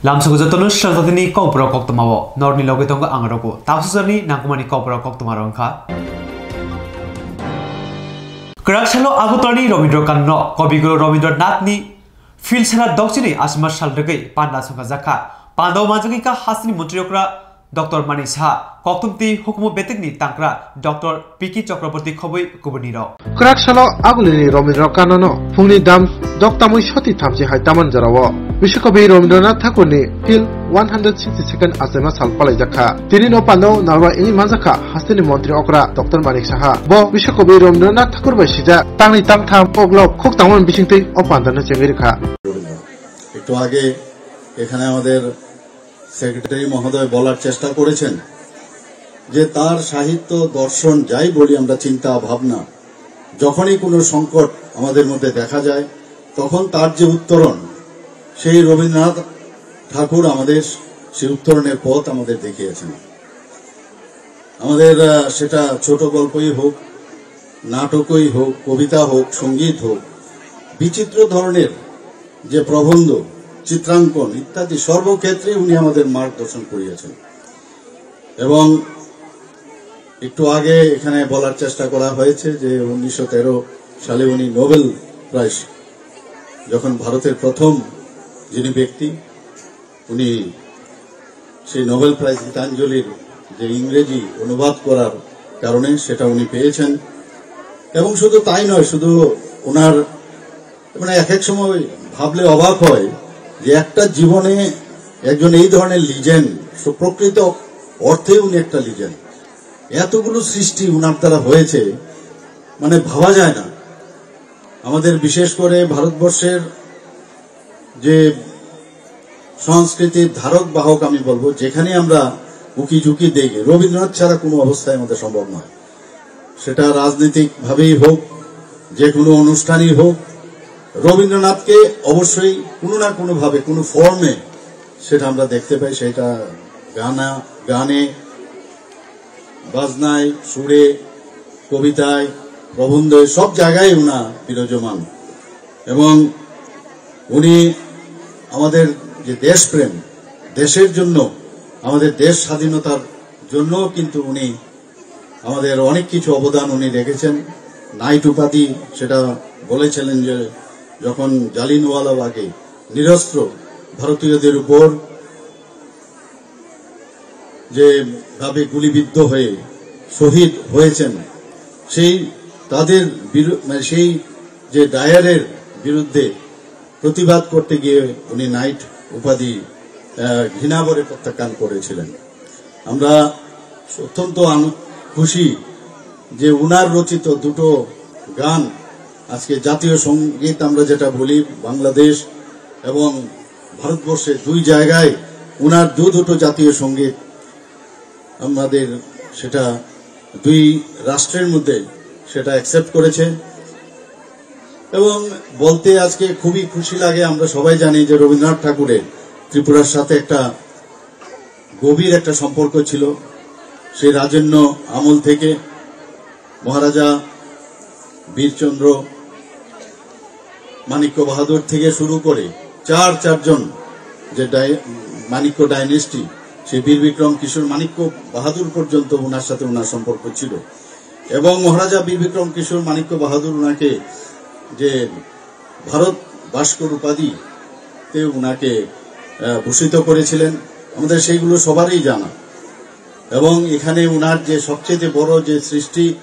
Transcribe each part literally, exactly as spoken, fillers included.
Lamsogo jotono srang jatini kokborok koktwmao norni loge tongo ang Rogo. Tabsajani nangkukmani kokborok koktwma rok wngkha. Kwrak salo Agartalani Rabindra Kanano Kobiguru Rabindranathni Philsara dokchini asma sal rwgwi panda songkha jakha. Pandao manjagwi kha hasteni montri okra Doctor Manik Saha, koktwmtwi hukumu betekni tangkra Doctor P K Chakraborty khobwi kubunirok. Kwrak salo Agulini Rabindra Kanano phungni dam doktamwi soti thamchi hai taman jorao Biswakobi Rabindranath Thakurni Phil one hundred sixty-second achaima sal palaijakha. Tini no pando narwa ini manjakha hasteni montri okra Doctor Manik Saha. Bo Biswakobi Rabindranath Thakur bai sijak tangni tangtham koklop khuk tangmani bisingtwi o pandano chengwi rwkha. একটু আগে এখানে আমাদের সেক্রেটারি মহোদয় বলার চেষ্টা করেছেন যে তার সাহিত্য, দর্শন, যাই বলি আমরা, চিন্তা ভাবনা, যখনই কোনো সংকট আমাদের মধ্যে দেখা যায়, তখন তার যে উত্তরণ, সেই রবীন্দ্রনাথ ঠাকুর আমাদের সেই উত্তরণের পথ আমাদের দেখিয়েছেন। আমাদের, আহ, সেটা ছোট গল্পই হোক, নাটকই হোক, কবিতা হোক, সঙ্গীত হোক, বিচিত্র ধরনের যে প্রবন্ধ, চিত্রাঙ্কন ইত্যাদি সর্বক্ষেত্রে উনি আমাদের মার্গদর্শন করিয়েছেন। এবং একটু আগে এখানে বলার চেষ্টা করা হয়েছে যে উনিশশো তেরো সালে উনি নোবেল প্রাইজ, যখন ভারতের প্রথম যিনি ব্যক্তি, উনি সেই নোবেল প্রাইজ গীতাঞ্জলির যে ইংরেজি অনুবাদ করার কারণে সেটা উনি পেয়েছেন। এবং শুধু তাই নয়, শুধু ওনার, মানে, এক এক সময় ভাবলে অবাক হয় যে একটা জীবনে একজন এই ধরনের লিজেন্ড, প্রকৃত অর্থে উনি একটা লিজেন্ড, এতগুলো সৃষ্টি ওনার দ্বারা হয়েছে, মানে, ভাবা যায় না। আমাদের, বিশেষ করে ভারতবর্ষের যে সংস্কৃতির ধারক বাহক আমি বলবো, যেখানে আমরা উকি ঝুঁকি দেখি, রবীন্দ্রনাথ ছাড়া কোনো অবস্থায় আমাদের সম্ভব নয়। সেটা রাজনৈতিকভাবেই হোক, যে কোনো অনুষ্ঠানই হোক, রবীন্দ্রনাথকে অবশ্যই কোনো না কোনোভাবে, কোনো ফর্মে সেটা আমরা দেখতে পাই। সেটা গানা, গানে, বাজনায়, সুরে, কবিতায়, প্রবন্ধে, সব জায়গায় উনা বিরাজমান। এবং উনি আমাদের যে দেশপ্রেম, দেশের জন্য, আমাদের দেশ স্বাধীনতার জন্য কিন্তু উনি আমাদের অনেক কিছু অবদান উনি রেখেছেন। নাইট উপাধি, সেটা বলেছিলেন যে যখন জালিয়ানওয়ালা বাগে নিরস্ত্র ভারতীয়দের উপর যেভাবে গুলিবিদ্ধ হয়ে শহীদ হয়েছেন, সেই তাদের বিরু-, মানে, সেই যে ডায়ারের বিরুদ্ধে প্রতিবাদ করতে গিয়ে উনি নাইট উপাধি, আহ, ঘৃণা ভরে প্রত্যাখ্যান করেছিলেন। আমরা অত্যন্ত আন-, খুশি যে উনার রচিত দুটো গান আজকে জাতীয় সঙ্গীত আমরা যেটা বলি, বাংলাদেশ এবং ভারতবর্ষে দুই জায়গায় উনার দু দুটো জাতীয় সঙ্গীত আমাদের সেটা দুই রাষ্ট্রের মধ্যে সেটা অ্যাকসেপ্ট করেছে। এবং বলতে আজকে খুবই খুশি লাগে, আমরা সবাই জানি যে রবীন্দ্রনাথ ঠাকুরের ত্রিপুরার সাথে একটা গভীর একটা সম্পর্ক ছিল। সেই রাজন্য আমল থেকে মহারাজা বীরচন্দ্র, মাণিক্য বাহাদুর থেকে শুরু করে চার চারজন যে ডাই-, মাণিক্য ডাইনেস্টি, সেই বীর বিক্রম কিশোর মাণিক্য বাহাদুর পর্যন্ত ওনার সাথে ওনার সম্পর্ক ছিল। এবং মহারাজা বীর বিক্রম কিশোর মাণিক্য বাহাদুর ওনাকে যে ভারত ভাস্কর উপাধিতে ওনাকে, আহ, ভূষিত করেছিলেন, আমাদের সেইগুলো সবারই জানা। এবং এখানে ওনার যে সবচেয়ে বড় যে সৃষ্টি,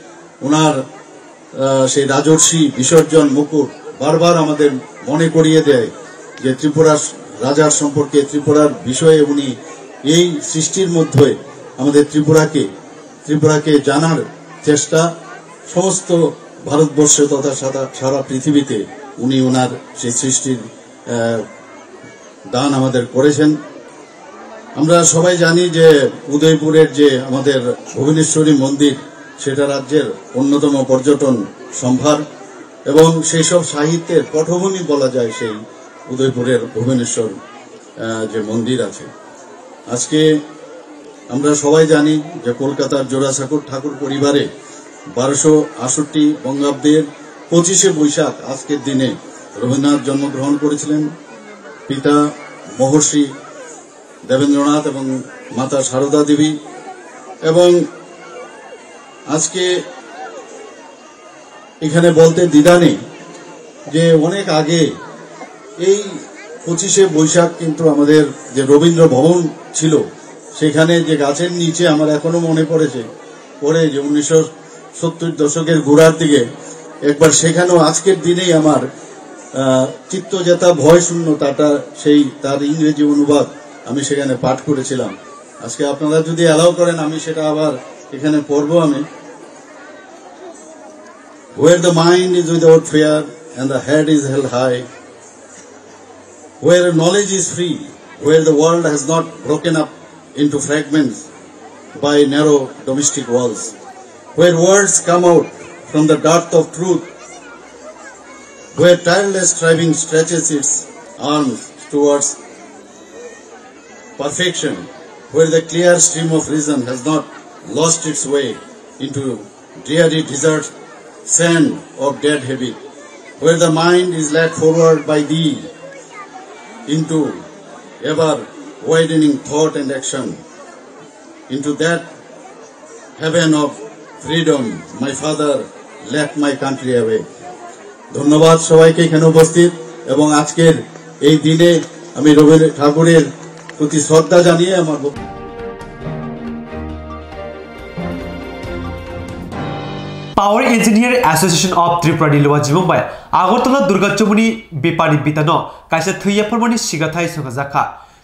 ওনার, আহ, সেই রাজর্ষি বিসর্জন মুকুট বারবার আমাদের মনে করিয়ে দেয় যে ত্রিপুরার রাজার সম্পর্কে, ত্রিপুরার বিষয়ে উনি এই সৃষ্টির মধ্যে আমাদের ত্রিপুরাকে, ত্রিপুরাকে জানার চেষ্টা সমস্ত ভারতবর্ষে তথা সারা, সারা পৃথিবীতে উনি ওনার সেই সৃষ্টির, আহ, দান আমাদের করেছেন। আমরা সবাই জানি যে উদয়পুরের যে আমাদের ভুবনেশ্বরী মন্দির, সেটা রাজ্যের অন্যতম পর্যটন সম্ভার এবং সেই সব সাহিত্যের পটভূমি বলা যায় সেই উদয়পুরের ভুবনেশ্বর, আহ, যে মন্দির আছে। আজকে আমরা সবাই জানি যে কলকাতার জোড়াসাঁকোর ঠাকুর পরিবারে বারোশো আটষট্টি বঙ্গাব্দের পঁচিশে বৈশাখ আজকের দিনে রবীন্দ্রনাথ জন্মগ্রহণ করেছিলেন। পিতা মহর্ষি দেবেন্দ্রনাথ এবং মাতা সারদা দেবী। এবং আজকে এখানে বলতে দ্বিধা নেই যে অনেক আগে এই পঁচিশে বৈশাখ কিন্তু আমাদের যে রবীন্দ্র ভবন ছিল, সেখানে যে গাছের নিচে আমার এখনো মনে পড়েছে, পরে যে উনিশশো সত্তর দশকের গোড়ার দিকে একবার সেখানেও আজকের দিনেই আমার, আহ, চিত্ত যেতা ভয় শূন্য তাতা, সেই তার ইংরেজি অনুবাদ আমি সেখানে পাঠ করেছিলাম। আজকে আপনারা যদি অ্যালাউ করেন, আমি সেটা আবার এখানে পড়বো আমি। Where the mind is without fear and the head is held high, where knowledge is free, where the world has not broken up into fragments by narrow domestic walls, where words come out from the dearth of truth, where tireless striving stretches its arms towards perfection, where the clear stream of reason has not lost its way into dreary desert sand of dead habit, where the mind is led forward by thee into ever widening thought and action, into that heaven of freedom, my father left my country away. ধন্যবাদ সবাইকে এখানে উপস্থিত এবং আজকের এই দিনে আমি রবীন্দ্র ঠাকুরের প্রতি শ্রদ্ধা জানিয়ে আমার বক্তব্য Power Engineer Association of Tripura ni luwa jimung bai Agartala Durga Chomuni bepar ni bitano kaisa thwi yapharmani sigathai songajak kha.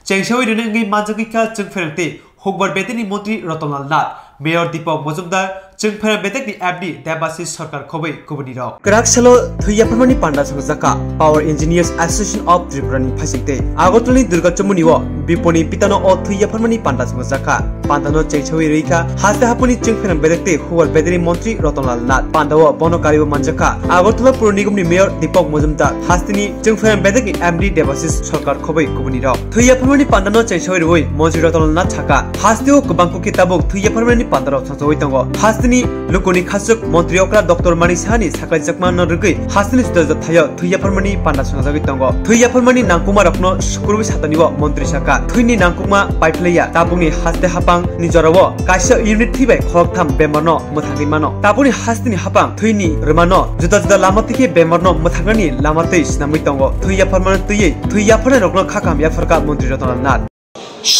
Chengsawi rwnangwi manjagwi kha chwngpherang tei hukbar bedekni montri Ratanlal Nath, Mayor Deepak Majumdar, chwngpherang bedekni M D Debashish Sarkar khobwi kubunirok. Kwrak salo thwi yapharmani panda songjakha Power Engineers Association of Tripura ni phaising tei Agartala ni Durga Chomuni o biponi pitano o thwi yapharmani panda songjakha. Pandano chengsawi rwi kha haste haphangni chwngpherang bedek tei hukbar bedekni montri Ratanlal Nath. Pandao bono kariwi manjakha Agartala Pur Nigam ni Mayor Deepak Majumdar, hasteni chwngpherang bedekni M D Debashish Sarkar khobwi kubunirok. Thwi yapharmani pandano chengsawi rwi montri Ratanlal Nath sakha, hasteo kwbang kukhi tabuk thwi yapharmani pandarok songchawi tongo. Hasteni lukuni khasuk montri okra Doctor Manik Sahani saklaijakmano rwgwi hasteni juda juda thaio thwi yapharmani panda swngjagwi tongo. Thwi yapharmani nangkukmarokno sukurwi satanio montri sakha. Thwini nangkukma paiphlaiya, tabukni haste haphangni jorao kaisa unit thwi bai khoroktham bemarno mwthangwi mano. Tabukni hasteni haphang thwini rwmano juda juda lama twi khe bemarno mwthangnani lama twi swnamwi tongo. Thwi yapharmano twiwi thwi yapharnairokno kha kaham yapharkha montri Ratanlal Nath.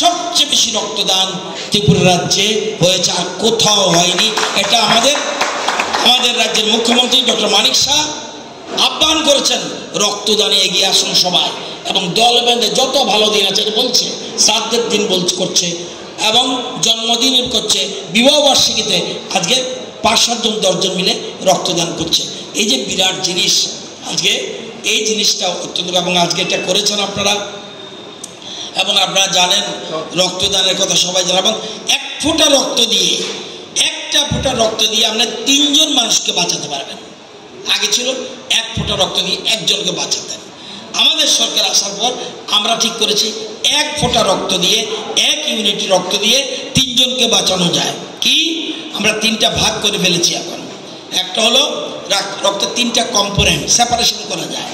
সবচেয়ে বেশি রক্তদান ত্রিপুরা রাজ্যে হয়েছে, আর কোথাও হয়নি। এটা আমাদের, আমাদের রাজ্যের মুখ্যমন্ত্রী ডক্টর মানিক সাহা আহ্বান করেছেন, রক্তদানে এগিয়ে আসুন সবাই, এবং দল বেঁধে যত ভালো দিন আছে, এটা বলছে, শ্রাদ্ধের দিন বলছে, করছে, এবং জন্মদিন করছে, বিবাহ বার্ষিকীতে আজকে পাঁচ সাতজন, দশজন মিলে রক্তদান করছে। এই যে বিরাট জিনিস, আজকে এই জিনিসটা অত্যন্ত, এবং আজকে এটা করেছেন আপনারা, এবং আপনারা জানেন রক্তদানের কথা সবাই জানেন, এবং এক ফোঁটা রক্ত দিয়ে, একটা ফোঁটা রক্ত দিয়ে আপনারা তিনজন মানুষকে বাঁচাতে পারবেন। আগে ছিল এক ফোঁটা রক্ত দিয়ে একজনকে বাঁচাতেন। আমাদের সরকার আসার পর আমরা ঠিক করেছি এক ফোঁটা রক্ত দিয়ে, এক ইউনিট রক্ত দিয়ে তিনজনকে বাঁচানো যায়। কি? আমরা তিনটা ভাগ করে ফেলেছি এখন। একটা হলো রাক-, রক্তের তিনটা কম্পোনেন্ট সেপারেশন করা যায়।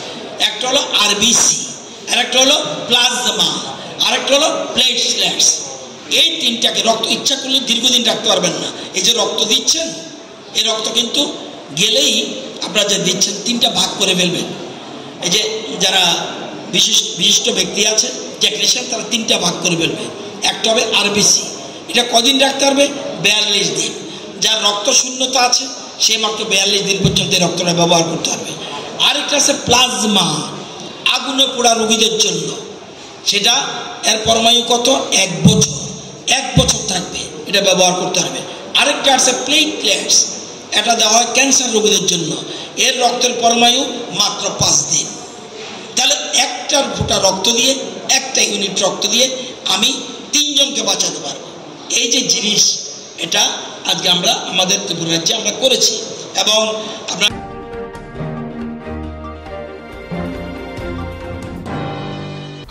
একটা হলো আরবিসি, আর একটা হলো প্লাজমা, আর একটা হলো প্লেটলেটস। এই তিনটাকে রক্ত ইচ্ছা করলে দীর্ঘদিন রাখতে পারবেন না। এই যে রক্ত দিচ্ছেন, এই রক্ত কিন্তু গেলেই আপনারা যে দিচ্ছেন, তিনটা ভাগ করে ফেলবেন। এই যে যারা বিশিষ্ট, বিশিষ্ট ব্যক্তি আছে, টেকনিশিয়ান, তারা তিনটা ভাগ করে ফেলবে। একটা হবে আরবিসি, এটা কদিন রাখতে পারবে? বিয়াল্লিশ দিন। যার রক্ত শূন্যতা আছে, সে মাত্র বিয়াল্লিশ দিন পর্যন্ত এই রক্তটা ব্যবহার করতে পারবে। আরেকটা আছে প্লাজমা, আগুনে পোড়া রোগীদের জন্য, সেটা, এর পরমায়ু কত? এক বছর, এক বছর থাকবে, এটা ব্যবহার করতে পারবে। আরেকটা আছে প্লেটলেটস, এটা দেওয়া হয় ক্যান্সার রোগীদের জন্য, এর রক্তের পরমায়ু মাত্র পাঁচ দিন। তাহলে একটার ফোঁটা রক্ত দিয়ে, একটা ইউনিট রক্ত দিয়ে আমি তিনজনকে বাঁচাতে পারবো। এই যে জিনিস, এটা আজকে আমরা আমাদের ত্রিপুরা রাজ্যে আমরা করেছি। এবং আপনার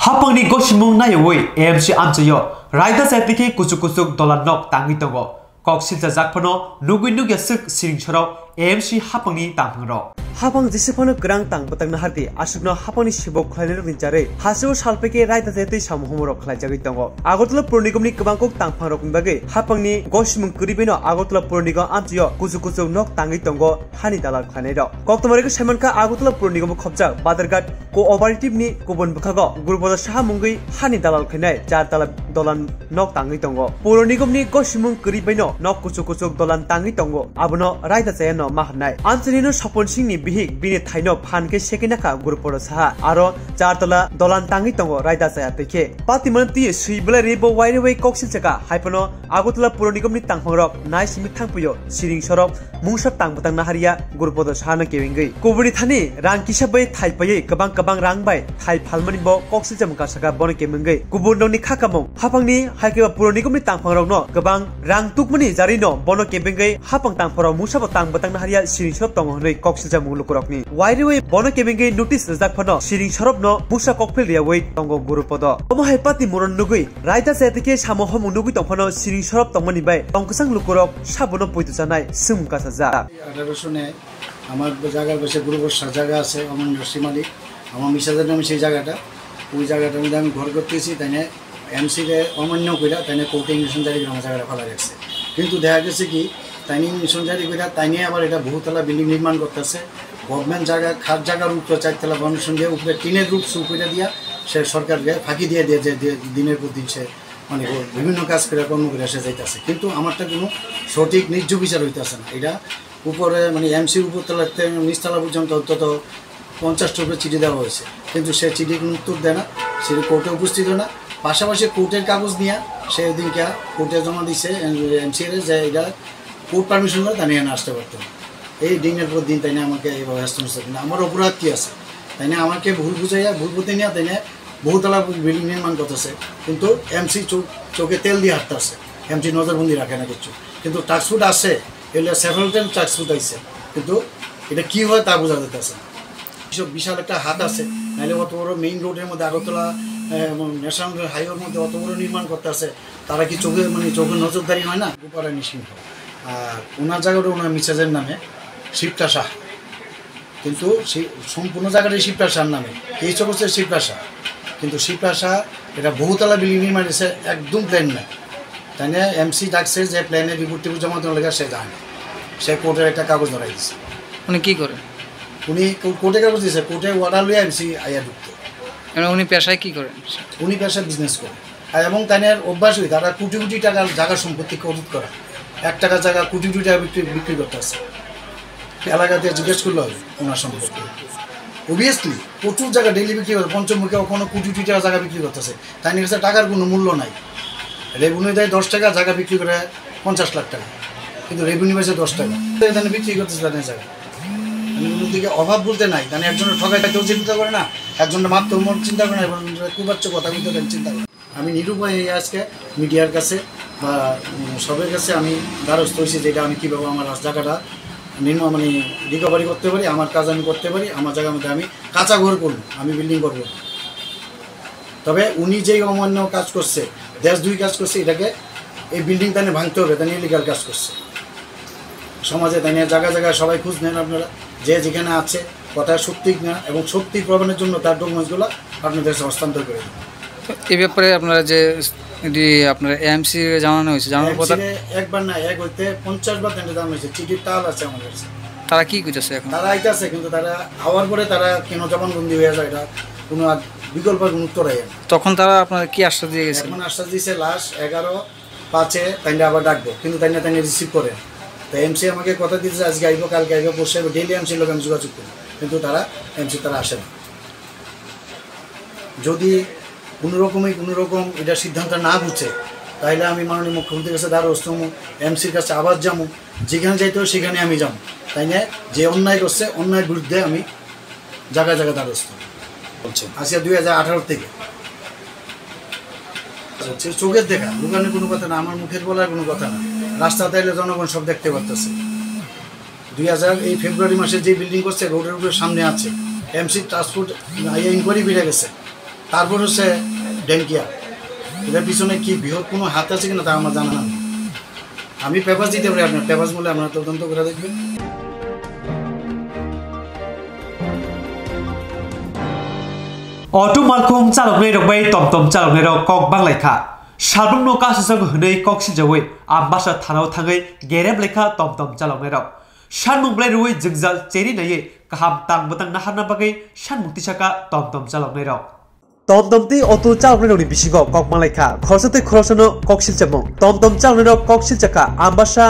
Hapangni gosimung naiwi A M C amchaio raida chai twi khe kuchuk kuchuk dola nok tangwi tongo. Kok silchajak phano nugwi nukya swk siring sorok A M C hapangni tangphangrok. Hapang jese phano kwrang tang bwtang nahardi, aswkno hapangni sibok khlainairokni jarwi hasteo salphaikhe raida jaya tei samung humorok khlaijagwi tongo. Agartala Pur Nigomni kwbang kok tangphangrokni bagwi hapangni gosimung kwrwi baino Agartala Pur Nigom amchio kuchuk kuchuk nok tangwi tongo hani dalal khlainairok. Koktwma rwgwi saimankha Agartala Pur Nigomo khopjak Badharghat Cooperative ni kubun bwkhago Gurupodo Saha mungwi hani dalal khainai char tala dolan nok tangwi tongo. Pur Nigomni gosimung kwrwi baino nok kuchuk kuchuk dolan tangwi tongo. Abono raida chaya no ma hwnnai. Amchaini no Sopon Singh ni bihik bini thaino phan khe sekina kha Gurupodo Saha. Aro char tala dolan tangwi tongo raida chaya twi khe. Patimani twi swi belai rwi bo wairwi kok silchaka. Haiphano Agartala Pur Nigomni tangphangrok nai simi thangpio siring sorok mungsa tang bwtang naharya Gurupodo Sahano kebengwi. Kubuni thani rang kisa bai thai paiwi kwbang kwbang rang bai thai phalmani bo kok siljamung kasaka bono kebengwi. Kubun nokni kha kamung hapangni hai khe ba Pur Nigomni tangphangrokno kwbang rang tukmani jarino bono kebengwi hapang tangphangrok mungsa bo tang bwtang naharya siring sorok tongo hwnwi kok siljamung lukurokni. Wairwi bono kebengwi notice rijak phano siring sorokno mungsa kokphel riyawi tongo Gurupodo. Omo hai pati muron nugwi raida chaya twi khe samo homung nugwi tongphano siring sorok tongmani bai tongkwsang lukurok sabono poito chanai swngmung kasajak. আঠারোশো নয়, আমার জায়গার পাশে গুরুবর্ষা জায়গা আছে, অমর নরসিংহ মালিক, আমার মিসেসের নামে সেই জায়গাটা। ওই জায়গাটার মধ্যে আমি ঘর করতেছি, তাই না এমসি রে অমান্য কইরা তাই না কোর্টে ইনজাংশন জারি করে আমার জায়গাটা ফালা রাখছে। কিন্তু দেখা গেছে কি, তাই না ইনজাংশন জারি কইরা তাই না আবার এটা বহুতলা বিল্ডিং নির্মাণ করতেছে। গভর্নমেন্ট জায়গা, খাস জায়গার উপরে চারতলা ফাউন্ডেশন দিয়ে উপরে টিনের রুফ সু করে দিয়া সে সরকারকে ফাঁকি দিয়ে দিয়ে যে দিয়ে দিনের পর দিন সে মানে ও বিভিন্ন কাজ করে কর্ম করে সে যাইতেছে, কিন্তু আমারটা কোনো সঠিক ন্যায্য বিচার হইতেছে না। এটা উপরে মানে এমসির উপর তলা থেকে নিচতলা পর্যন্ত অন্তত পঞ্চাশটা উপরে চিঠি দেওয়া হয়েছে, কিন্তু সে চিঠি কোনো উত্তর দেয় না, সে কোর্টে উপস্থিত হয় না। পাশাপাশি কোর্টের কাগজ নিয়ে সে ওদিনকে কোর্টে জমা দিছে এমসির যে এটা কোর্ট পারমিশন করে তাই নিয়ে আসতে পারতো না। এই দিনের পর দিন তাই নিয়ে আমাকে এইভাবে হেস্তনেস্ত করে। আমার অপরাধ কি আছে? তাই নিয়ে আমাকে ভুল বুঝাইয়া ভুল পথে নিয়ে তাই নিয়ে বহুতলা বিল্ডিং নির্মাণ করতেছে, কিন্তু এমসি চোখে তেল দিয়ে হাঁটতেছে, এমসি নজরবন্দি রাখে না কিছু। কিন্তু টাস্কফোর্স আছে, এগুলো সেভারাল টাইম টাস্কফোর্স আইছে, কিন্তু এটা কি হয় তা বোঝা যাইতেছে না। বিশাল বিশাল একটা হাত আছে, নাহলে অত বড় মেইন রোডের মধ্যে আগরতলা ন্যাশনাল হাইওয়ের মধ্যে অত বড় নির্মাণ করতে আছে, তারা কি চোখে মানে চোখে নজরদারি হয় না? গোপারানী সিংহ। আর ওনার জায়গাটা ওনার মিসেসের নামে, শিপ্রা শাহ। কিন্তু সেই সম্পূর্ণ জায়গাটাই শিপ্রা শাহর নামে, কেস করছে শিপ্রা শাহ। কিন্তু শিপ্রা শাহ এটা বহুতলা বিল্ডিং নির্মাণ হয়েছে, একদম প্ল্যান নাই। তাই না এমসি ডাকছে যে প্ল্যানের রিপোর্ট টিপোর্ট জমা দেওয়ার লেগে সে যায় না, সে কোর্টের একটা কাগজ ধরাই দিছে। উনি কি করে? উনি কো- কোর্টে কাগজ দিছে, কোর্টে অর্ডার লইয়া এমসি আইয়া ঢুকতো। মানে উনি পেশায় কি করেন? উনি পেশায় বিজনেস করে। আর এবং তাদের অভ্যাস হই তারা কোটি কোটি টাকার জায়গা সম্পত্তি খরিদ করা, এক টাকা জায়গা কোটি কোটি টাকা বিক্রি বিক্রি করতে আছে। এলাকাতে জিজ্ঞেস করলে হবে ওনার সম্পর্কে। অবভিয়াসলি প্রচুর জায়গা ডেইলি বিক্রি করে, পঞ্চমুখে ওখানে কোটি কোটি টাকা জায়গা বিক্রি করতেছে। তাই নিয়ে গেছে টাকার কোনো মূল্য নাই। রেভিনিউ দেয় দশ টাকা, জায়গা বিক্রি করে পঞ্চাশ লাখ টাকা, কিন্তু রেভিনিউ পাইছে দশ টাকা। তো এখানে বিক্রি করতেছে তাদের জায়গা। মানে কোনো দিকে অভাব বলতে নাই, মানে একজনের ঠকাইতেও চিন্তা করে না, একজনের মারতেও মন চিন্তা করে না, এবং কুবাচ্চ কথা বলতে দেন চিন্তা করে না। আমি নিরুপায় হয়ে আজকে মিডিয়ার কাছে বা উম, সবের কাছে আমি দ্বারস্থ হয়েছি, যেটা আমি কীভাবে আমার রাস- জায়গাটা নির্মাণ মানে রিকভারি করতে পারি, আমার কাজ আমি করতে পারি, আমার জায়গার মধ্যে আমি কাঁচা ঘর করবো, আমি বিল্ডিং করবো। তবে উনি যেই অমান্য কাজ করছে, দেশদ্রোহী কাজ করছে, এটাকে এই বিল্ডিং তাহলে ভাঙতে হবে, তাহলে ইলিগাল কাজ করছে। সমাজে তাই নিয়ে জায়গায় জায়গায় সবাই খোঁজ নেন আপনারা, যে যেখানে আছে কথা সত্যি কিনা এবং সত্যি প্রমাণের জন্য তার ডকুমেন্টসগুলো আপনাদের কাছে হস্তান্তর করে দিন। তো এই ব্যাপারে আপনারা যে যদি আপনারা এমসি জানানো হয়েছে, জানানোর পর তার এমসিরে একবার না, এক হইতে পঞ্চাশ বার তাদের জানানো হয়েছে, চিঠির তাল আছে আমার কাছে। তারা কি করতেছে এখন? তারা আইতাছে, কিন্তু তারা আওয়ার পরে তারা কেন জবানবন্দি হয়ে যায়, এটা কোনো আর বিকল্প কোনো উত্তর হয় না। তখন তারা আপনারা কি আশ্বাস দিয়ে গেছিল? এখন আশ্বাস দিয়েছে লাস্ট এগারো পাঁচে তাইলে আবার ডাকবো, কিন্তু তাই না, তাই রিসিভ করে। তো এমসি আমাকে কথা দিতেছে আজকে আইবো, কালকে আইবো, পরশু আইবো, ডেইলি এমসির লগে আমি যোগাযোগ করি, কিন্তু তারা এমসি তারা আসে না। যদি কোনো রকমই কোনো রকম এটা সিদ্ধান্ত না বুঝে, তাহলে আমি মাননীয় মুখ্যমন্ত্রীর কাছে দ্বারস্থ হবো, এমসির কাছে আবার যাবো, যেখানে যাইতে হবে সেখানে আমি যাবো। তাই না, যে অন্যায় করছে, অন্যায় বিরুদ্ধে আমি জায়গায় জায়গায় দ্বারস্থ বলছেন। আজকে দুই হাজার আঠারো থেকে। আচ্ছা, চোখের দেখা, লুকানোর কোনো কথা না, আমার মুখের বলার কোনো কথা না। রাস্তা তাইলে জনগণ সব দেখতে পারতেছে। দুই হাজার এই ফেব্রুয়ারি মাসে যে বিল্ডিং করছে, রোডের উপরে সামনে আছে, এমসি ট্রান্সপোর্ট আইয়া ইনকোয়ারি বেড়ে গেছে। তারপর হচ্ছে ডেঙ্কিয়া, এটার পিছনে কি বৃহৎ কোনো হাত আছে কিনা তা আমার জানা নেই। আমি পেপার দিতে পারি, আপনার পেপার বলে আপনারা তদন্ত করে দেখবেন। Auto malkhung chaloknai rok bai tom tom chaloknai rok kok bang lai kha. Salbrum no kasusok hwnwi kok siljawi Ambasa thana o thangwi gerep lai kha tom tom chaloknai rok. Sanmung belai rwui jwngjal cheri naiwi kaham tang bwtang naharna bagwi sanmung tisa kha tom tom chaloknai rok. Tom tom tei auto chaloknai rokni bisingo kok bang lai kha. Khoroksa tei khoroksano kok silchamung. Tom tom chaloknai rok kok silcha kha Ambasa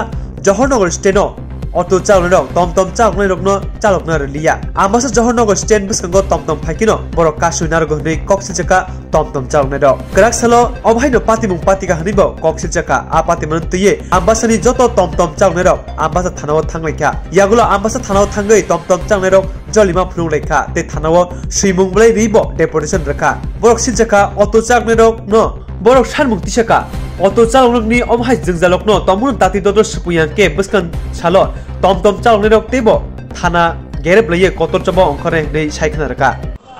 Johornagar stand o. Auto chaloknai rok tom tom chaloknai rokno chalokna rwliya. Ambasa Johornagar stand bwskango tom tom phaikino borok kasui narwgo hwnwi kok silcha kha tom tom chaloknai rok. Kwrak salo obo haino patimung patika hwnwi bo kok silcha kha. A patimungno twiwi Ambasani joto tom tom chaloknai rok Ambasa thana o thang lai kha. Yagulo Ambasa thana o thangwi tom tom chaloknai rok jolima phunuk lai kha tei thana o swimung belai rwi bo deportation rwkha. Borok silcha kha auto chaloknai rokno. Borok sanmung tisa kha. Auto chaloknokni omo hai jwngjalokno tongmung dati dodor swpung yang khe bwskang salo tom tom chaloknairok teibo thana gerep laiye kotor choba ongkhornai hwnwi sai khna rwkha.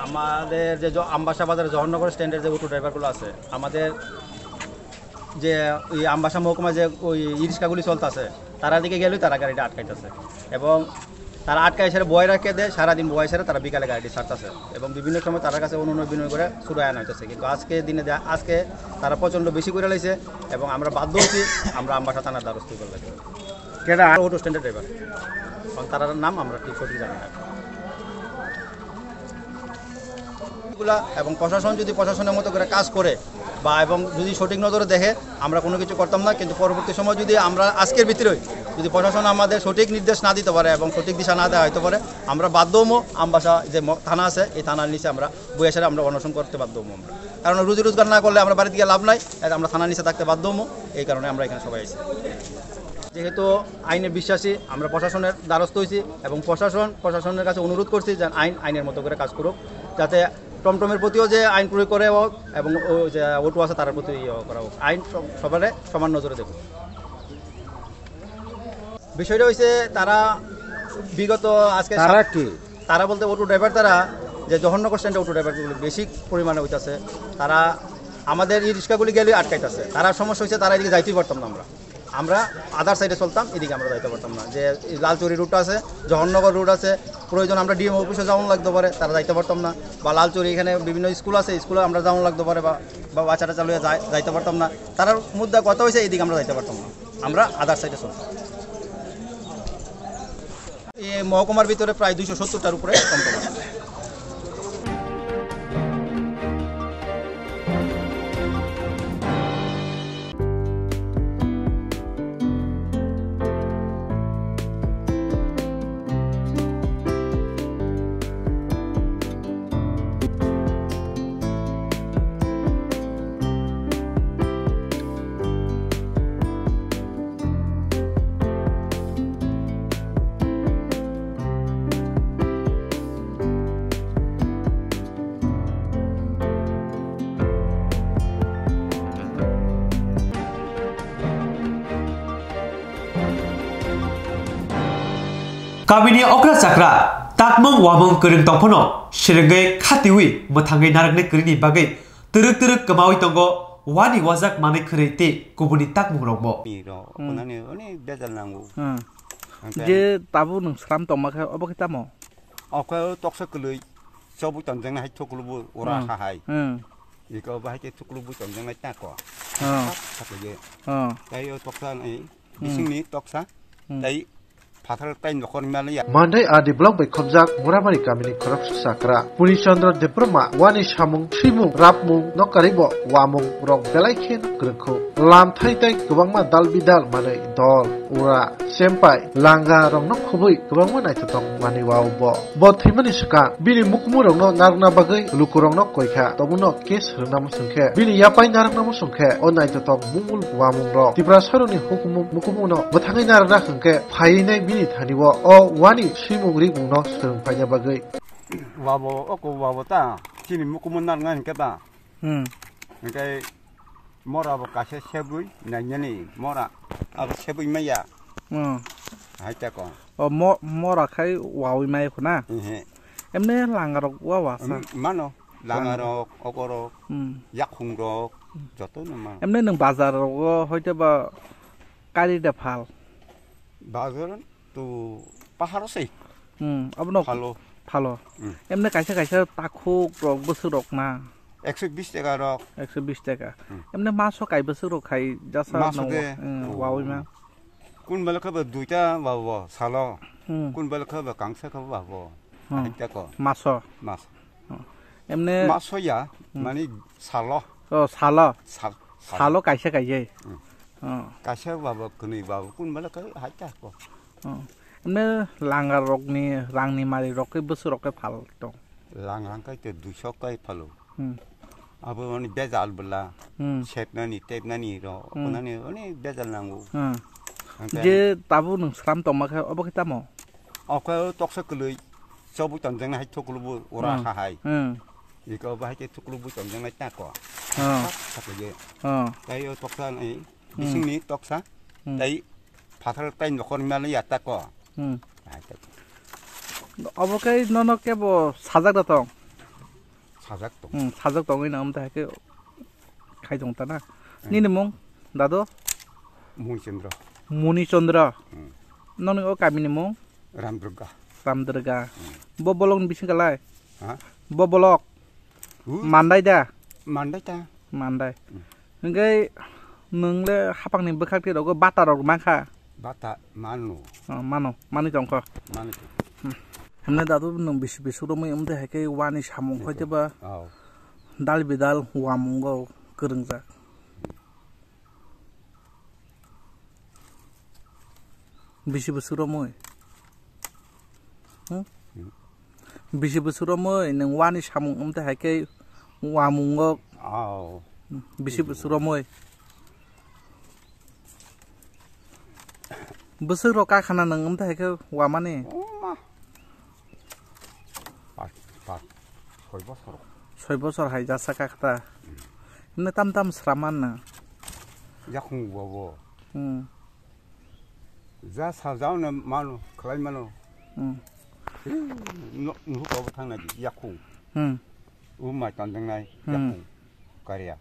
আমাদের যে জ-, আমবাসা বাজারে জহরনগর স্ট্যান্ডের যে অটো ড্রাইভারগুলো আছে, আমাদের যে ওই আমবাসা মহকুমায় যে ওই ই রিক্সাগুলি চলতেছে, তারা দিকে গেলেই তারা গাড়িটা আটকাইতেছে। এবং তারা আটকায় এসে বয় রাখে দেয়, সারাদিন বয় এসে তারা বিকালে গাড়িটি ছাড়তেছে। এবং বিভিন্ন সময় তার কাছে অনুনয় বিনয় করে ছুড়ায় আনা হইতেছে। কিন্তু আজকে দিনে দে-, আজকে তারা প্রচণ্ড বেশি করে লাইছে এবং আমরা বাধ্য হচ্ছি আমরা আমবাসা থানার দ্বারস্থ করে লাগে। কেডা? অটো স্ট্যান্ডের ড্রাইভার। এবং তার নাম আমরা ঠিক সঠিক জানি না। এগুলা এবং প্রশাসন যদি প্রশাসনের মতো করে কাজ করে বা এবং যদি সঠিক নজরে দেখে, আমরা কোনো কিছু করতাম না। কিন্তু পরবর্তী সময় যদি আমরা আজকের ভিতরে যদি প্রশাসন আমাদের সঠিক নির্দেশ না দিতে পারে এবং সঠিক দিশা না দেওয়া হইতে পারে, আমরা বাধ্য হবো আমবাসা যে ম-, থানা আছে, এই থানার নিচে আমরা বইয়া সেটা আমরা অনশন করতে বাধ্য হবো আমরা। কারণ রুজি রোজগার না করলে আমরা বাড়িতে গিয়ে লাভ নাই, তাই আমরা থানার নিচে থাকতে বাধ্য হবো, এই কারণে আমরা এখানে সবাই আছি। যেহেতু আইনে বিশ্বাসী, আমরা প্রশাসনের দ্বারস্থ হয়েছি এবং প্রশাসন, প্রশাসনের কাছে অনুরোধ করছি যেন আইন আইনের মতো করে কাজ করুক, যাতে টমটমের প্রতিও যে আইন প্রয়োগ করে হোক এবং ও যে অটো আছে তার প্রতি ইয়ে করা হোক, আইন সব-, সবারে সমান নজরে দেখুক। বিষয়টা হইছে তারা বিগত আজকে তারা সাত-, কি? তারা বলতে অটো ড্রাইভার তারা যে জহরনগর স্ট্যান্ডে অটো ড্রাইভারগুলো বেশি পরিমাণে হইতাছে, তারা আমাদের ই রিক্সাগুলি গেলে আটকাইতাছে। তারা সমস্যা হইছে তারা এদিকে যাইতেই পারতাম না আমরা। আমরা আদার সাইডে চলতাম, এদিকে আমরা যাইতে পারতাম না। যে এই লালচুরি রুট আছে, জহরনগর রুট আছে, প্রয়োজন আমরা ডিএম অফিসে যাওয়ান লাগতে পারে, তারা যাইতে পারতাম না। বা লালচুরি এখানে বিভিন্ন স্কুল আছে, স্কুলে আমরা যাওয়ান লাগতে পারে, বা, বা বাচ্চাটা চালু যাই-, যাইতে পারতাম না। তারার মুদ্রা কথা হয়েছে, এদিকে আমরা যাইতে পারতাম না, আমরা আদার সাইডে চলতাম। এই মহকুমার ভিতরে প্রায় দুইশো সত্তরটার উপরে টমটম আছে। Kamini okra chakra, takmung wamung kwrwng tongphano, swrwngwi khatiwi mwthangwi narwknai kwrwini bagwi twrwk twrwk kwmawi tongo, wani wajak manwi khwnwi tei kubuni takmungrokbo. Ni rok, hmm, kunani oni bejal nango. Hmm. Hingke je tabuk nwng slam tongma khe obo khe tamo? Okhe o toksa kwlwi, chobwi tonjaknai hai thuklubu ura hmm, ha hai. Hmm. Iko bahai khe thuklubu tonjaknai tako. Hmm. Sak sak ye. Hmm. Tai o toksa ni, hmm, bisingni toksa. Hmm. Tai phathar tai nokhor hima le ya. Mandai R D block bai khobjak Murabari kamini khoroksa chakra Puri Chandra Debbarma wani samung, swimung, rapmung, nokaribo wamung rok belai khe kwrwngkhu. Lam thai tai kwbangma dal bidal manwi dol, ura, chempai, langa rokno khubui kwbangma naithothok manwi wao bo. Bo thwimani swkang bini mukumu rokno narwkna bagwi lukurokno koikha, tobuno case rwna muchungkhe bini yapai narwkna muchungkhe o naithothok mungul wamung rok Tiprasarokni hukumu mukumu no bwthangwi narwkna hwnkhe phaiwi nai bini thani o, o wani swimung rikmung no swrwng phaina bagwi. Wabo oko wabo ta chini mukumu narwkna hwnkhe ta. Hmm. Hingke mora bo kaisa sebui nainani mora abo sebui maya. Hmm. Hai ta ko. O mo-, mora khai wawi mai khuna. Ehe. Emne langa rok wa wasa. Em, mano langa rok, oko rok, hmm, yakhung rok, joto no mano. Emne nwng bazar rogo hoite ba kari de phal. Bazar to paharo sei. Hmm, abono phalo. Phalo. Hmm. Emne kaisa kaisa takhuk rok bwswk rok na? Ekso bish taka rok. Ekso bish taka. Hmm. Emne maso kai bwswk rok khai jasa Maso no de. Hmm, Oh. wawi ma. Kun bela khe bo duita babo salo. Hmm. Kun bela khe bo kangsa khe babo. Hmm. Hai tako. Maso. Mas. Hmm. Emne Maso ya, Hmm. mani salo. Oh, salo. Sal. Salo kaisa kaijai. Hmm. Oh. Kaisa babo kwnwi babo kun bela khe hai tako. Oh. Emne langa rokni rangni mari rok khe bwswk rok khe phal tong. Lang lang kai te duiso kai phalo. Hmm. Abo mani bejal bela. Hmm. Sepnani, tepnani ro, Hmm. kunani, ani bejal nango. Hmm. Ang te Je tabuk nwng sram tongma khe, obo khe tamo? Okhe toksa kwlwi, chobwi tongjang hai thuklubu ura Hmm. ha hai. Hmm. Iko bahai ke thuklubu tongjang hai tako. Hmm. Thak thak je. Hmm. Tai o toksa ni, Hmm. bisingni toksa, Hmm. tai phathar tai nokhor mali ya tako. Hmm. Hai tako. Obo khe nono kebo sajak da tong? Sajak tong. Hmm, sajak tongwi na, omo tai hai khe khai tong ta na. Hmm. Nini mung, dado? Muni Chandra. Muni Chandra. Hmm. Noni o kamini mung? Ramdurga. Ramdurga. Hmm. Bo bolok ni bising kalai? Ha? Bo bolok? Hu? Mandai da? Mandai ta. Mandai. Hmm. Hingke nwng le hapang ni bwkhak twi rogo bata rok mankha? Bata mano. Oh, mano, manwi tongkho. Mano. Hmm. Hwnle dadu nwng bisi bisi romwi wngte hai khe wani samung Ito. Khoi teba Oh. dal bidal wamungo kwrwngjak. Bisi bwswk romwi? Hmm? Hmm. Bisi bwswk romwi nwng wani samung wngte hai khe wamungo Oh. bisi bwswk romwi? Bwswk rok kakhana nwng wngte hai khe wamani? Oh, ma. Pas, pas, soi bosor. Soi bosor hai jasa kakhata. Hmm. Himne tam tam sraman na. Yakhung bobo. Hmm. Ja sa jauna mano, khlai mano. Hmm. Nuhu kobo thangna di, yakhung. Hmm. U mai tandangnai, Hmm. yakhung. Karya.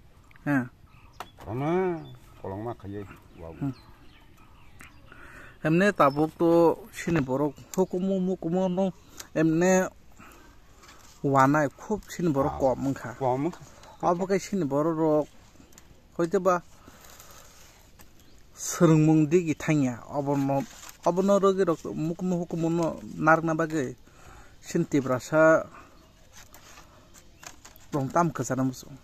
Hmm. Rona, kolongma khaiye, wow. Hmm. Emne tabuk to sini borok hukumu mukumu no emne wanai khub sini borok Ah, kom wngkha. Kom wngkha. Abo khe sini borok rok hoito ba swrwngmung digi thangya, obono, obono rwgwi rok mukumu hukumu no narwkna bagwi chini Tiprasa rok tam kwchana muchung,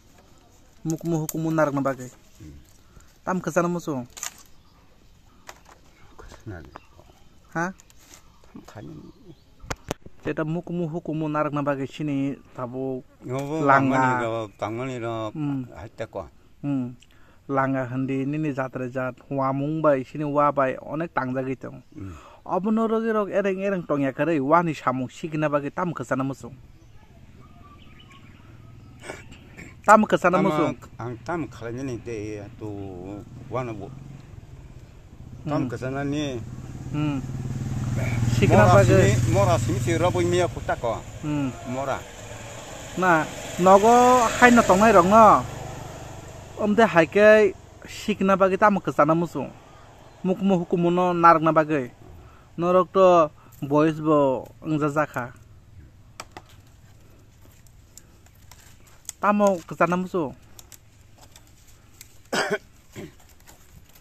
mukumu hukumu narwkna bagwi Hmm. tam kwchana muchung. Kwchana. Ha? Tam khani. Jeta mukumu hukumu narwkna bagwi chini tabuk Obo langa. Tangmani rok, tangmani rok, Hmm. hai tako. Hmm. Langa hindi nini jatre jat, wamung bai, chini wa bai, onek tangjagwi tong. Hmm. Obono rwgwi rok ereng ereng tongya kwrwi, wani samung sikna bagwi tam kwchana muchung. Tam kwchana Tamo muchung. Ang tam khlainani de to wano bo. Tam Hmm. kwchana ni. Hmm. Sikna Mora bagwi. Simi, mora simi si roboi miya kutako. Hmm. Mora. Na, nogo haino tongnai rokno. Omde hai khe sikna bagwi tamo kwchana muchung. Mukmo hukumu no narwkna bagwi. Norok to boys bo wngjajakha. Tamo kwchana muchung?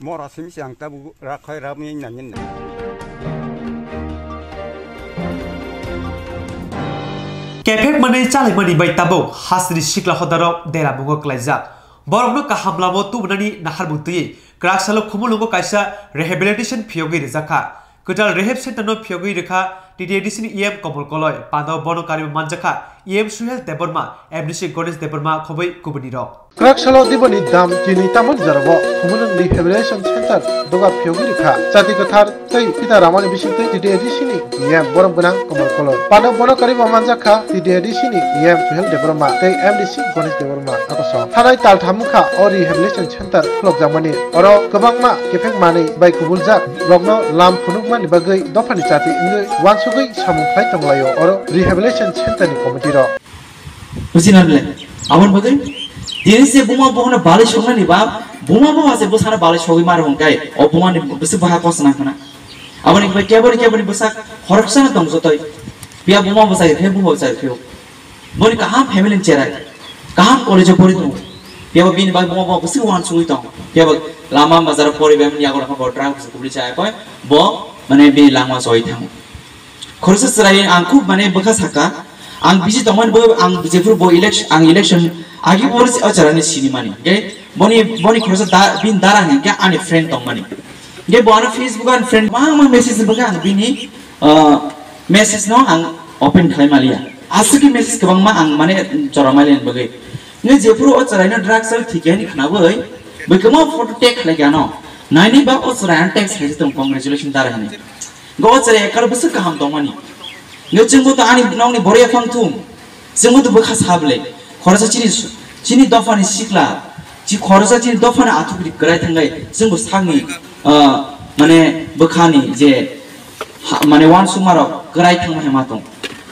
Mora simi se ang tabuk rakhai ramwi nangin na. Kephek manwi chalaimani bai tabuk hasri sikla hodarok dera mungo klaijak. Borokno kaham lamo tubunani nahar mung twi kwrak salo Khumulwngo kaisa rehabilitation phiyogwi rijak kha. Kwtal rehab center no phiyogwi rwkha T T A D C ni E M Komol Koloi, panda o bono karwi manjakha E M Suhel Debbarma, M D C Ganesh Debbarma khobwi kubuni rok. Kwrak salo Diboni dam tini tamoni jorabo Khumulwng Rehabilitation Center doga phiyogwi rwkha. Chati kwthar tei pita ramani bisingtwi T T A D C ni E M borom gwnang Komol Koloi. Panda o bono karwi manjakha T T A D C ni E M Suhel Debbarma tei M D C Ganesh Debbarma akoso. Thanai taltham wngkha o rehabilitation center khulokjakmani. Oro kwbangma kephek manwi bai kubuljak rokno lam phunukmani bagwi dophani chati wngwi uansugwi samung khlai tonglaio oro rehabilitation center ni committee rok. Buji nang le, aboni bagwi tini se buma bohono balai soknani ba, buma boha se bwsano balai sogwi maro hwnkhe, o bumani bwswk baha kos nang khna. Aboni bagwi keboni keboni bwsak khoroksano tong jotoi. Phiya buma bwsai phiya buma bwsai phiyo. Boni kaham family ni cherai. Kaham college o pori tongo. Phiya bo bini bai buma buma bwsai wan sui tong. Phiya bo lama bazar o pori bai mani yago lakha bo drug se kubli chai koi. Bo mane bini langma soi thango. Khoroksa chwrai ang khub mane bwkha saka. Ang bisi tongmani bo ang jephuru bo election, ang election agi bo o chwrai ni sinimani. Ge boni, boni khoroksa da, bini dara hingke ani friend tongmani. Ge bo ano Facebook ani friend ma ma message bwkha ang bini, ah, message no ang open khlai maliya. Aswk message kwbangma ang mane jora maliya bagwi. Nge jephuru o chwraino drugs o thikya ni khnawi, bwkha ma photo tag khlai kya no. Naini ba o chwrai ang text khlai tong, "Congratulations dara," hinwi. Go o chwrai ekar bwswk kaham tongmani. Nge chwngbo to ani nokni borok yaphang thung. Chwngbo to bwkha sable. Khoroksa chini, chini dophani sikla. Chi khoroksa chini dophani athukri kwrai thangai. Chwngbo sakni, ah, mane bwkhani je ha, mane wansukmarok kwrai thangma hai ma tong.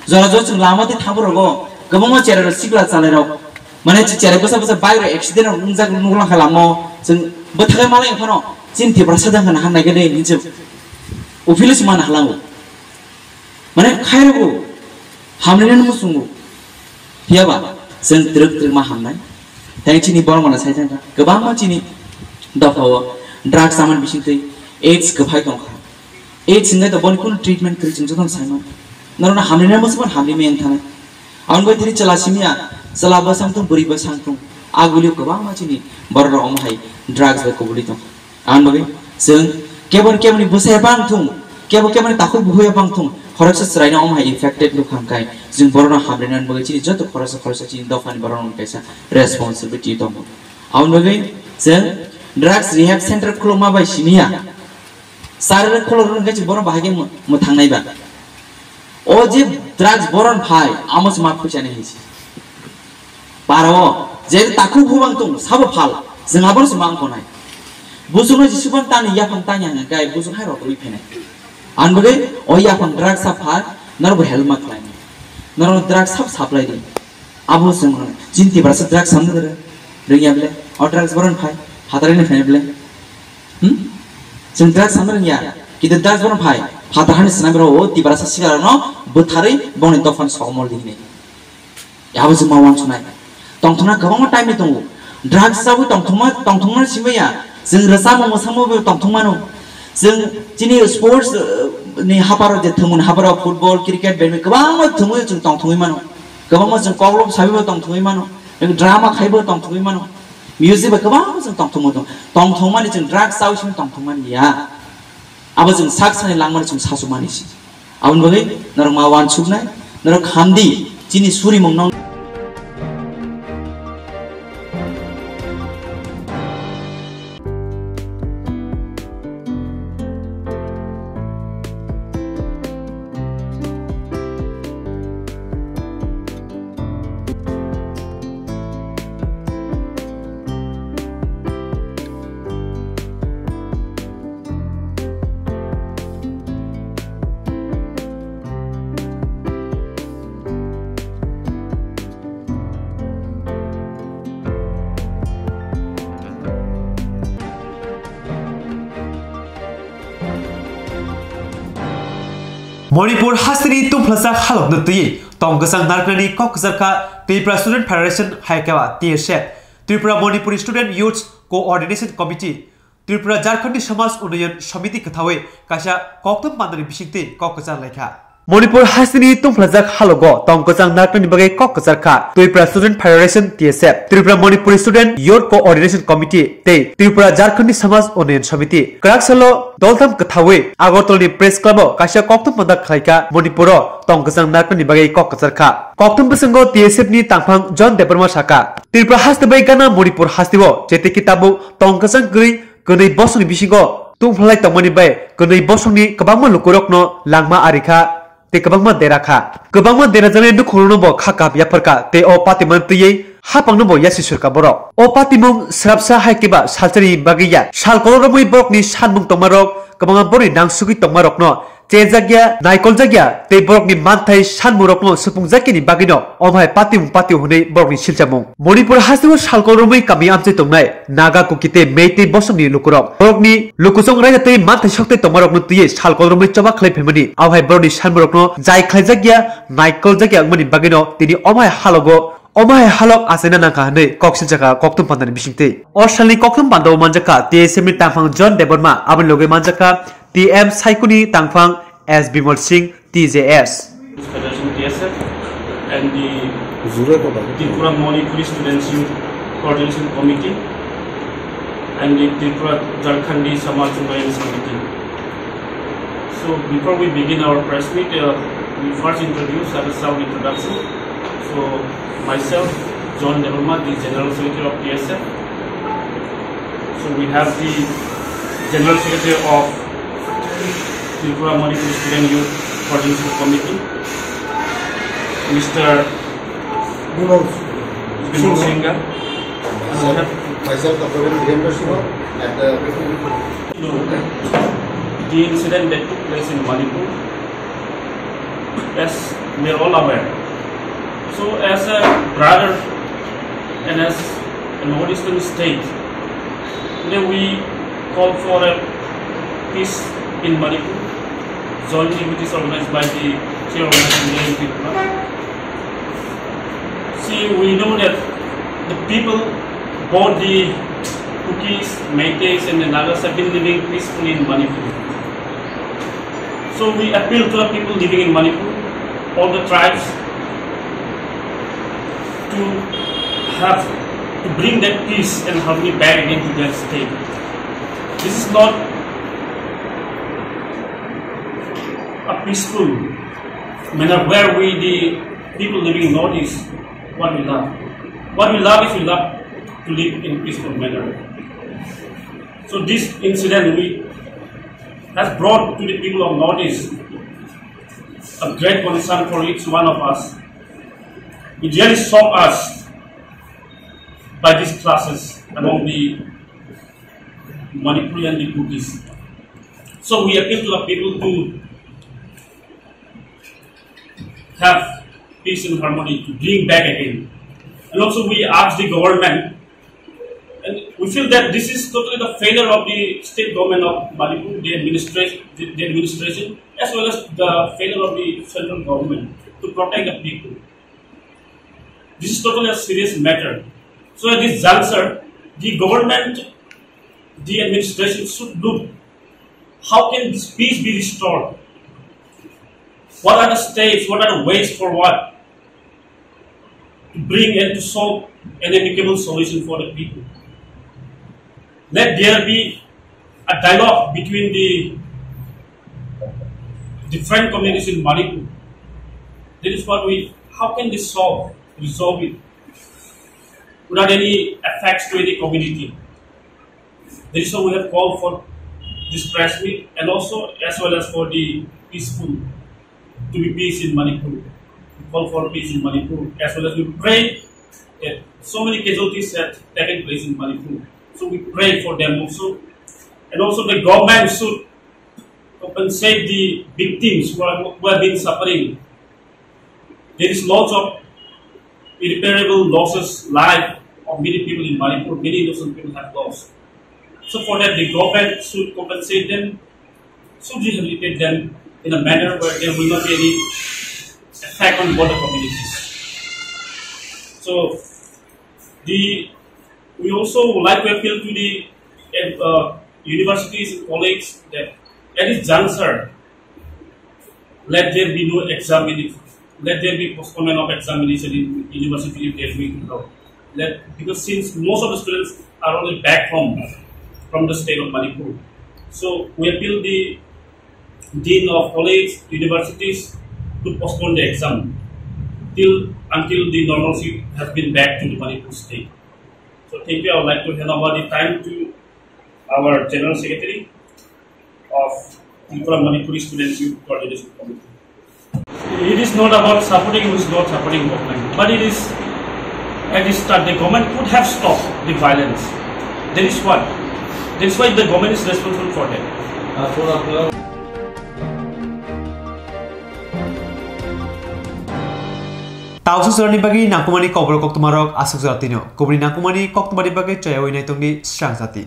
Jora jora chwng lama tei thaborok o kwbangma cherai rok sikla chalai rok. Mane chi cherai bwsa bwsa bike rok accident rok wngjak nuklang kha lama o. Chwng bwthakai malai phano chini Tiprasa dang khana hamnai khe de hinse uphilwi se mana halango. Mane khairok o hamlinani muchungo. Phiya ba chwng twrwk twrwk ma hamnai. Tei chini borok mano sai thangkha. Kwbangma chini dopha o drugs chamani bisingtwi AIDS kwphai tongkha. AIDS hingkhe to boni kunu treatment kwrwi chwng jotono sai mano. Norokno hamlinani muchungmano hamlimi wng thanai. Aboni bai tini chwla simiya, chwla bwsang thung, bwrwi bwsang thung. Agulio kwbangma chini borok rok omo hai drugs bai kubuli tongkha. Aboni bagwi chwng kebo keboni bwsaya bang thung, kebo keboni takhuk buhuya bang thung, khoroksa chwraino omo hai infected nukha hwnkhe chwng borokno hamrinani bagwi chini joto khoroksa khoroksa chini dophani borokno kaisa responsibility tongo. Aboni bagwi chwng drugs rehab center khulukma bai simiya, sarere khuluk hwnkhe chwng borok bahai khe mwthangnai ba. O je drugs boron phai, amo se ma phuchani hinsi. Paro, je takhuk hubang tung, sabo phal, jeng abono se mang konai. Busuno Jisu ban tani yaphang tanya hanga gai busu hai rok rui phenai. An bwle, o yaphang drugs sa phal, nor bo help ma khlai. Nor drugs sab supply di. Abo se mang, chinti barasa drugs sam de. Ringya bwle, o drugs boron phai, hatari ni phai bwle. Hmm? Chwng drugs samna rwngya. Kida drugs bono phai. Phatar hani swnam rw o tiprasa sikar no bwtharwi bongni dophani sokomol di hinwi. Yabo chwng ma uansuknai. Tongthokna kwbangma time ni tongo. Drugs chawi tongthokma, tongthokma simaya. Chwng rwchapmung mwsangmo bo tongthokmano. Chwng chini sports, eh, ni haparo je thwngmung haparo football, cricket, badminton kwbangma thwngwi chwng tongthokwi mano. Kwbangma chwng koklop sawi bo tongthokwi mano. Drama khaibo tongthokwi mano. Music bai kwbang chwng tongthokma tong. Tongthokmani chwng drugs chawi simi tongthokmani ya. Abo chwng sak sani langmani chwng sasukmani si. Aboni bagwi norok ma uansuknai, norok hamdi chini surimung no. Manipur hasteni tungphlajak halokno twiwi tong kwchang narwknani kok kwchar kha Tripura Student Federation hai khe ba T S F, Tripura Manipuri Student Youth Coordination Committee, Tripura Jharkhandi Samaj Unnayan Samiti kwthawi kaisa koktwm bandani bisingtwi kok kwchar lai kha. Manipur hasteni tungphlajak halogo tong kwchang narwknani bagwi kok kwchar kha Tripura Student Federation, T S F, Tripura Manipuri Student Youth Coordination Committee tei Tripura Jharkhandi Samaj Unnayan Samiti. Kwrak salo doltham kwthawi Agartala ni Press Club o kaisa koktwm panda khlai kha Manipur o tong kwchang narwknani bagwi kok kwchar kha. Koktwm bwskango T S F ni tangphang John Debbarma saka, Tripura haste bai gana Manipur haste o jete khe tabuk tong kwchang kwrwi kwnwi bosongni bisingo tungphlai tongmani bai kwnwi bosongni kwbangma lukurokno langma ari kha tei kwbangma dera kha. Kwbangma dera jaknai nukhukrokno bo kha kap yaphar kha tei o patimani twiwi Hapangno bo yasi surka borok. O patimung srapsa hai keba salchani bagwi ya. Sal koloromwi borokni sanmung tongmarok, kwbangma borokni nangsugwi tongmarokno chejakya, naikoljakya, tei borokni manthai sanmungrokno supungjakyani bagwino omo hai patimung patio hwnwi borokni silchamung. Manipur hasteo sal koloromwi kami amchai tongnai Naga, Kuki tei Meitei bosongni lukurok. Borokni lukuchong raida tei manthai sokthai tongmarokno twiwi sal koloromwi choba khlai phaimani. Abo hai borokni sanmungrokno jai khlaijakya, naikoljakya wngmani bagwino tini omo hai halogo, omo hai halok achaina nangkha hwnwi kok siljakha kokthum pandani bisingtwi. O salni kokthum pandao manjakha T S F ni tangphang John Debbarma, aboni loge manjakha T M Saikuni tangphang S Bimal Singh, T J S. Federation T S F and the Tripura Manipuri Students Youth Coordination Committee and the Tripura Jharkhandi Samaj Unnayan Samiti. So before we begin our press meet, uh, we first introduce as a short introduction. So myself, John Debbarma, the General Secretary of T S F. So we have the General Secretary of Tripura Manipur Student Youth Coordination Committee, Mister Bimal Singha. And we have Myself, Doctor Virendra Singh, and, uh, you know, the incident that took place in Manipur, as we are all aware. So, as a brother and as a northeastern state, today we call for a peace in Manipur, jointly which is organized by the chair of the Tripura. See, we know that the people, both the Kukis, Meiteis, and the Nagas have been living peacefully in Manipur. So we appeal to the people living in Manipur, all the tribes, to have, to bring that peace and harmony back again to their state. This is not a peaceful manner where we, the people living in Northeast, what we love. What we love is we love to live in peaceful manner. So this incident we has brought to the people of Northeast a great concern for each one of us. It really shocked us by these clashes among the Manipuri and the Kukis. So we appeal to the people to have peace and harmony to bring back again. And also we ask the government, and we feel that this is totally the failure of the state government of Manipur, the administration, the, the administration, as well as the failure of the central government to protect the people. This is totally a serious matter. So at this juncture, the government, the administration should look how can this peace be restored? What are the steps? What are the ways forward to bring and to solve an amicable solution for the people? Let there be a dialogue between the different communities in Manipur. That is what we, how can this solve, resolve it without any effects to any community? That is why we have called for this press meet and also as well as for the peaceful, to be peace in Manipur. We call for peace in Manipur as well as we pray that so many casualties have taken place in Manipur. So we pray for them also. And also the government should compensate the victims who are, who have been suffering. There is lots of irreparable losses, life of many people in Manipur, many innocent people have lost. So for that, the government should compensate them, should rehabilitate them in a manner where there will not be any effect on both the communities. So the, we also would like to appeal to the, uh, universities and colleges that at this juncture, let there be no examination, let there be postponement of examination in university if there will be no. Let, because since most of the students are already back home from the state of Manipur, so we appeal the dean of college, universities to postpone the exam till, until the normalcy has been back to the Manipur state. So thank you. I would like to hand over the time to our General Secretary of Tripura Manipuri Students Youth Coordination Committee. It is not about supporting who is not supporting government, but it is That is that the government could have stopped the violence. That is what. That is why the government is responsible for that. Tausa sorani bagwi nangkukmani kokrok koktwmarok aswk jora tino. Kubuni nangkukmani koktwmani bagwi chayawui naitongdi srang jati.